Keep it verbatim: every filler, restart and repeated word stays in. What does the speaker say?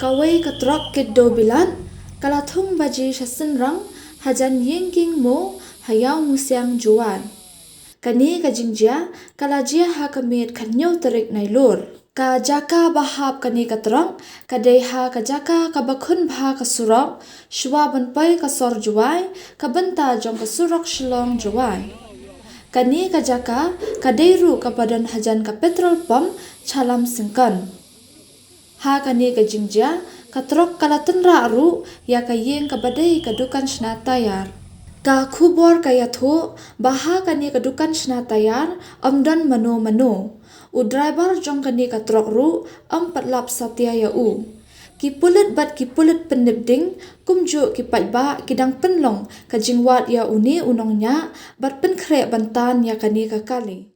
Kawei ka trok kit dewbilat ka la thung baje sha synrang hajan ïing Kieng Mo ha Ïawmusiang, Jowai. Kane ka jingjia ka la jia ha ka miet khathynñiew tarik Nailur. Ka jaka ba hap kane ka trok ka dei ha ka jaka kaba khun bha ka surok, shwa ban poi ka sor Jowai, ka bynta jong ka surok Shillong Jowai. Kane ka jaka ka dei ruh kaba don hajan ka petrol pump Chalam Syngkon. Ha kane ka jingjia ka trok ka la tynrah ruh ïa ka ïing kaba dei ka dukan shna tayar. Ka khubor ka ïathuh ba ha kane ka dukan shna tayar ym don mano mano. U driver jong kane ka trok ruh ym pat lap satia ïa u. Ki pulit bad ki pulit pyndep ding kumjuh ki paidbah ki dang pynlong ka jingwad ïa une u nongñiah bad pynkhreh ban tan ïa kane ka kali.